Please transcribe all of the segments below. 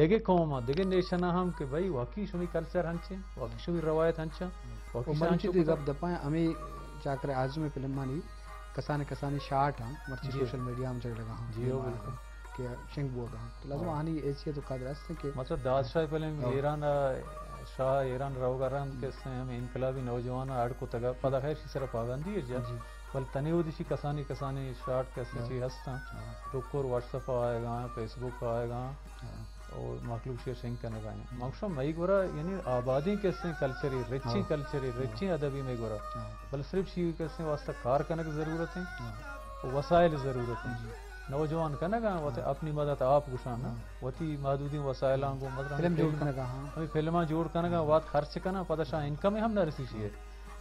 دگہ قوم ءَ، دگہ نیشن ءَ ہم کہ بھئی واقعی شمی کلچر ہنچیں، واقعی شمی روایت ہنچاں، واقعی و شان مروچی چو تئی کتا۔ گپ دپاں ہمیں چاکر اعظم فلمانی کسانیں کسانیں شاٹ ہم مرچی جی۔ سوشل میڈیا ہم جگڑگا ہم، جی، ہو، بالکل۔ کہ شنگ بوگا ہم۔ تو لازم ہاں۔ آہانی حیثیت و قدر است کہ مطلب دادشاہ فلم ہاں۔ ایران ءَ، شاہ ایران روگا رند ہم۔ کہ اس نے ہم انقلابی نوجوان اڑ کو تگا، پدا خیر شی سر پابندی ہے جا۔ جی۔ بل تنے وہ دیشی کسانی کسانی شاٹ کسے ہاں۔ چی ہستاں۔ ہاں۔ ٹکر واٹس ایپ آئے گا، فیس بک آئے گا۔ ہاں۔ اور مخلوق شی شنگ کنگا ہیں۔ ہاں۔ مخصوص مئی گورا یعنی آبادی کسے کلچری، رچی ہاں۔ کلچری، ہاں۔ رچی ادبی مئی گورا۔ ہاں۔ بل صرف شی کسے واسطہ کار کنگ ضرورت ہے۔ ہاں۔ و وسائل ضرورت ہیں۔ جی۔ نوجوان کنگا وت ہاں۔ اپنی مدد آپ گشان ہاں۔ وتی محدودی وسائلاں گو مطلب فلم جوڑ فلم، کنگا ہاں۔ ہمیں فلماں جوڑ کنگا ہاں۔ وات خرچ کنا پدا شاہ انکم ہم نہ رسی شی ہے۔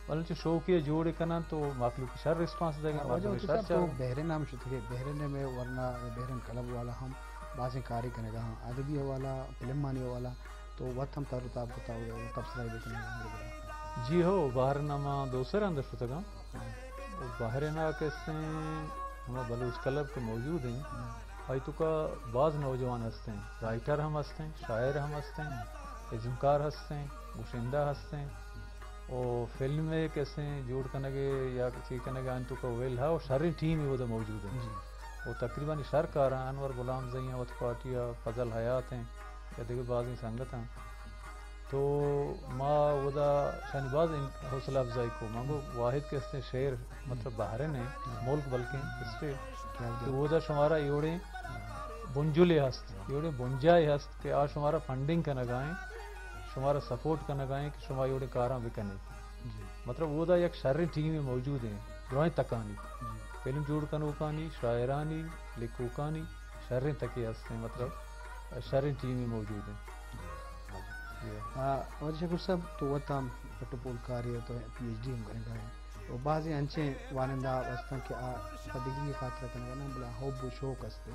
بلے چہ شوقی جوڑ کنن تو مخلوق شر ریسپانس دے گا، ہاں، مخلوق وجہ شر تو چار۔ بحرین ہم شتگے، بحرین میں ورنہ بحرین کلب والا ہم بازیں کاری کنگا ہاں، ادبی حوالہ، فلمانی حوالہ، تو وت ہم تر و تاب کتا و تبصرہ بکنگا ہاں۔ جی ہو، بحرین ما دو سر اندر شتگا۔ ہاں۔ و بحرین کسے ہما بلوچ کلب کے موجود ہیں، ہاں۔ آئی تو کا باز نوجوان ہستیں، رائٹر ہم ہستیں، شاعر ہم ہستیں، ازمکار ہستیں، گشندہ ہستیں۔ او فلم ء کسیں جوڑ کنگ ء یا چی کنگ ء انتو کا ویل ہا، او شریں ٹیم اودا موجود ہیں۔ جی۔ او تقریباً شر کاراں، انور غلام زئی ہیں، وت پارٹی ء فضل حیات ہیں یا دگہ بازیں سنگت ہیں۔ تو ما اودا شانی باز ان-، حوصلہ افزائی کو۔ ما گو واحد کسیں شعر، مطلب بحرین ہیں، ملک بلکیں اسٹیٹ۔ کیا تو اودا شمارا ایوڑیں بنجلے ہست، ایوڑیں بنجائے ہست کہ آ شمارا فنڈنگ کنگائیں، شمارا سپورٹ کنگائیں کہ شما ایوڑیں کاراں بکنے۔ جی۔ مطلب، اودا یک شریں ٹیمے موجود ہیں، درائیں تکانی۔ جی۔ فلم جوڑ کنوکانی، شاعرانی، لکھوکانی شریں تکے ہستیں، مطلب، شریں ٹیمے موجود ہیں۔ جی۔ آ، واجہ شکور صاحب، تو وت ہم پٹ و پول کاری ہے، تو پی ایچ ڈی ہم کریں گا ہے۔ و بعضی انچیں وانندہ ہستن کہ آ پہ ڈگری خاطر کنگا نہ، بلے حب و شوق ہستے۔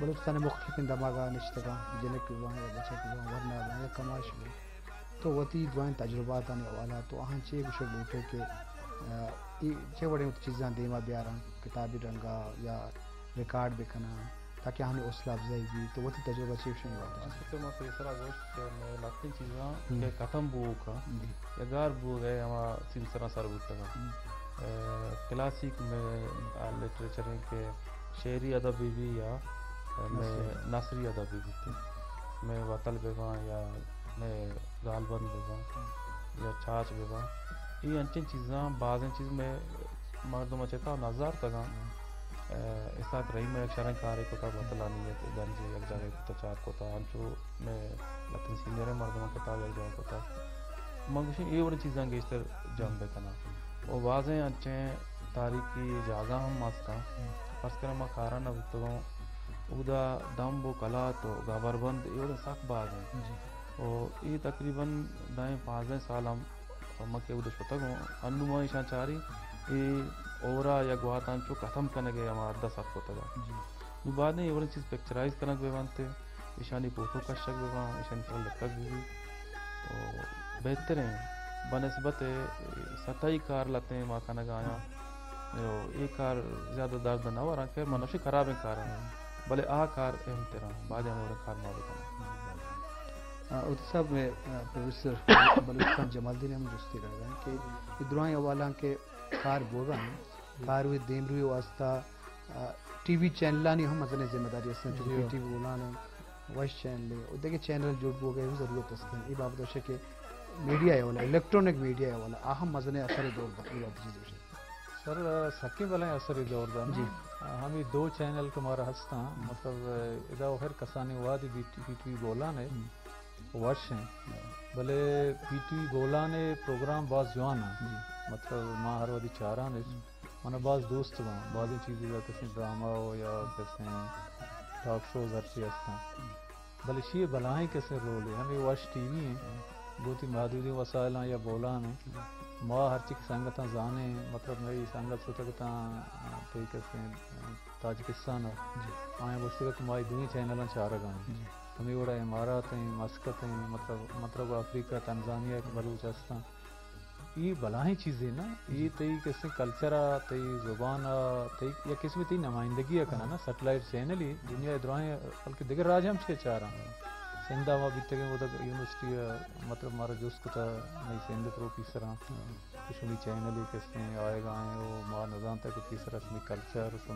بلوچستان مختلفیں دماغا نشتگاں، جنک بباں یا بچک بباں، ورنا بباں یا کماش بباں۔ تو وتی درائیں تجرباتانی حوالہ تو آہاں چے گوشگ لوٹے کہ، آ، اے چے وڑیں وتی چیزاں دیما بیاراں، کتابی رنگا یا ریکارڈ بکناں، تاکہ آہانی حوصلہ افزائی بی، تو وتی تجربہ چے گوشگ لوٹے؟ اصل تو ما پیسرا گوشت کہ مئے لہتیں چیزاں ہم۔ کہ ختم بوک ء جی۔ یا گار بوگ ء ہما سیمسراں سر بوتگاں۔ ہم۔ اے، کلاسیک مئے آ لٹریچر ہیں کہ شعری ادب بہ بی یا مئے نثری۔ نثری ادب بہ بیت۔ مئے وتل بہ باں یا مئے گالبند بہ باں یا چاچ بہ باں۔ اے انچیں چیزاں، بازیں چیز مئے مردم ء چہ تو نزارتگاں۔ اے، اسحاق رحیم ء یک شریں کارے کتا، وتلانی یک گنجے یک جاگہے کتا، چاپ کتا، انچو مئے لہتیں سینئریں مردماں کتا یک جاگہے کتا۔ من گوشیں اے وڑیں چیزاں گیشتر جم بکناں۔ و بازیں انچیں تاریخی جاگہ ہم ہستاں۔ فرض کن ما کاران ء بوتگوں، اودا دمب و کلات و گبربند اے وڑیں سک باز انت۔ جی۔ و اے تقریباً دہیں پانزدہیں سال ہم ما کہ اودا شتگ اوں، انوں ما ایشاں چاریں، اے ہورا یا گواتاں چو ختم کنگ ء ہما حد ء سر کتگ۔ جی۔ نوں بعد اے وڑیں چیز پکچرائز کنگ بہ بنت، ایشانی فوٹو کشگ بہ باں، ایشانی سرا لکھگ بہ بیت۔ و بہتریں بہ نسبت سطحی کار لہتیں ما کنگ آیاں۔ و اے کار زیادہ درد نہ وراں، خیر من نوشی خرابیں کار انت، بلے آ کار اہم تر انت، بعد ہمے وڑیں کار ما بہ کناں۔ آ، اوتی صاحب، مئے، آ، پروفیسر بلوچستان جمالدین ہم جستی کنگا انت کہ اے درائیں حوالہ کہ کار بوگا انت، کار و دیمروی واسطہ، آ، ٹی وی چینلانی ہم مزنیں ذمہ داری است انت، چونکہ جی۔ پی ٹی وی بولان انت، وش چینل و دگہ چینل جوڑ بوگا ہم ضرورت است انت۔ اے بابت گوشے کہ میڈیا حوالہ، الیکٹرانک میڈیا حوالہ، آ ہم مزنیں اثر دور دنت، اے بابت چیز گوشے۔ سر، سکیں بلائیں اثرے دور دنت۔ جی۔ ہمے دو چینل کہ مارا ہستاں، مطلب، ادا و ہر کسانی وادی B T, B T V Bolan ہے، وش ہیں۔ بلے بی ٹی وی بولان ہے پروگرام باز جوان ہیں۔ جی۔ مطلب، ما ہر وادی چاران ہے۔ منا باز دوست باں، بازیں چیزے یا کسیں ڈرامہ ہو یا کسیں ٹاک شوز ہرچی ہستاں۔ بلے شی بلاہیں کسیں رولے، ہمے وش ٹی وی ہیں، گوں وتی محدودیں وسائلاں یا بولان ہیں۔ ما ہرچی کہ سنگتاں زانیں، مطلب مئی سنگت شتگ تاں، تئی کسیں تاجکستان ء۔ جی۔ آیاں گوشتگ کہ ما اے دوئیں چینلاں چارگ ء ایں۔ جی۔ ہمے وڑا امارات ہیں، مسقط ہیں، مطلب، مطلب افریقہ، تنزانیہ کہ بلوچ ہستاں۔ اے بلاہیں چیزے نا، اے تئی کسیں کلچر ء، تئی زبان ء، تئی یک قسمے تئی نمائندگی ء کناں نا، سیٹلائٹ چینل ء دنیا ء دراہیں، بلکہ دگہ راج ہم چے چاراں۔ سندھ ءَ ما بیتگیں، اودا یونیورسٹی ءَ مطلب مارا جست کتا، مئی سندھ ءِ پروفیسراں کہ شمی چینل ءَ کسیں آیگا ایں، او ما نزانتا کہ پیسرا شمی کلچر، شمی